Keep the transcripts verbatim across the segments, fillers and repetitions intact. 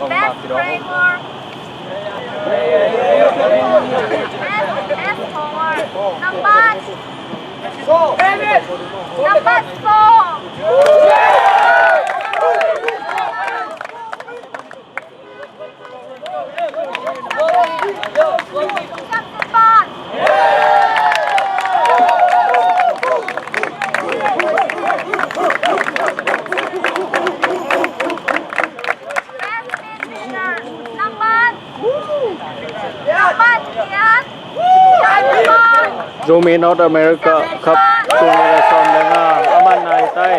Best framework. Best, best forward. Number, number four. Zomi North America Cup tul nih le sawm le nga a man nai tai.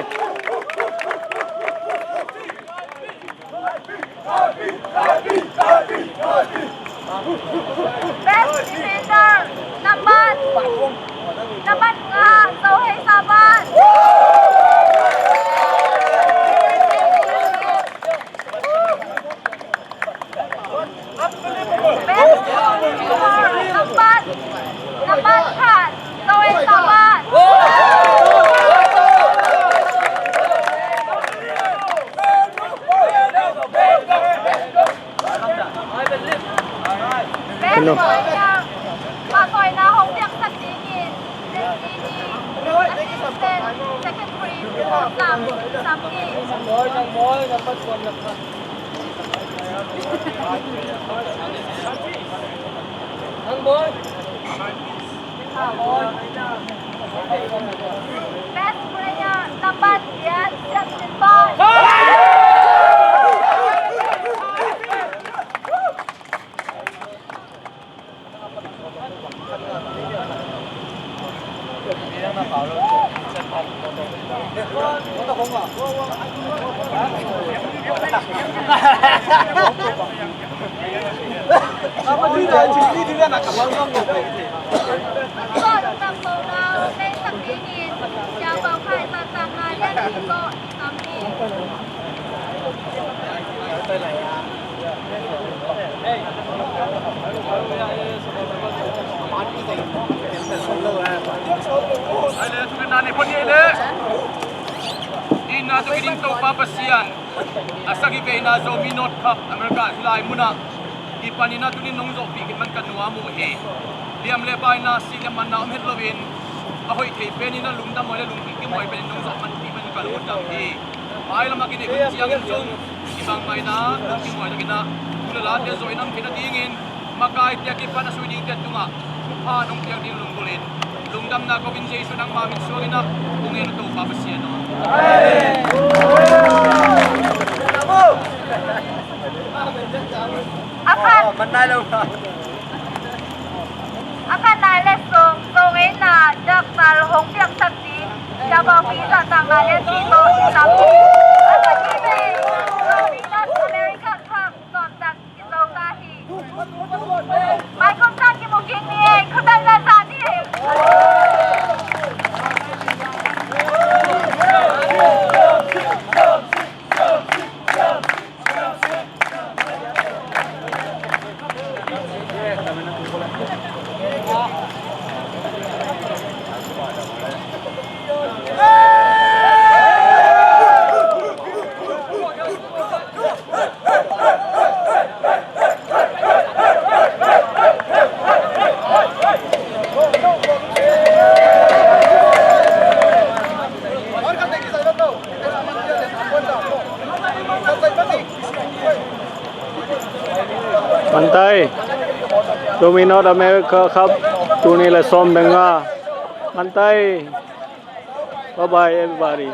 Best defender, number, number nga, Zohei Saban. Best goalkeeper, number, number khat, Zohei Saban. Hello. Assistant Secretary, Sam, Sam Ki. Best player, number eight, Justin Boy. Ina tu kiding Topa Pasian, a sagih veina Zomi North Cup America hih lai munah kipan ina tunin nong zawhpih khit man ka nuam uh hi. Liam le baina, sih le manna om het loin a hoih thei pen ina lungdam huai le lungkim huai pen in nong zawh man thei man ka lungdam hi. Mailam a kineih hun ciangin zong i bangmah ina lungkim huai takin ah thu le late zawh i nam theihna dingin makaite a kipan a sui dingte tungah thupha nong piak ding lunggulhin lungdamna ko-in Jesu nangma min suangin ah kong ngen uh Topa Pasian aw. A khat, a khat nai le sawm, sawm ngeina Doctor hong piaksak ding Siapa Pisa tang nai le si to i lam hi. A khat nai le sawm, North America Cup sawm tak i zo ta hi. Mai kum tak kimu kik ni e, khutai na sa ni e. Mantai, Zomi North America Cup, tul nih le sawm le nga. Mantai. Bye bye, everybody.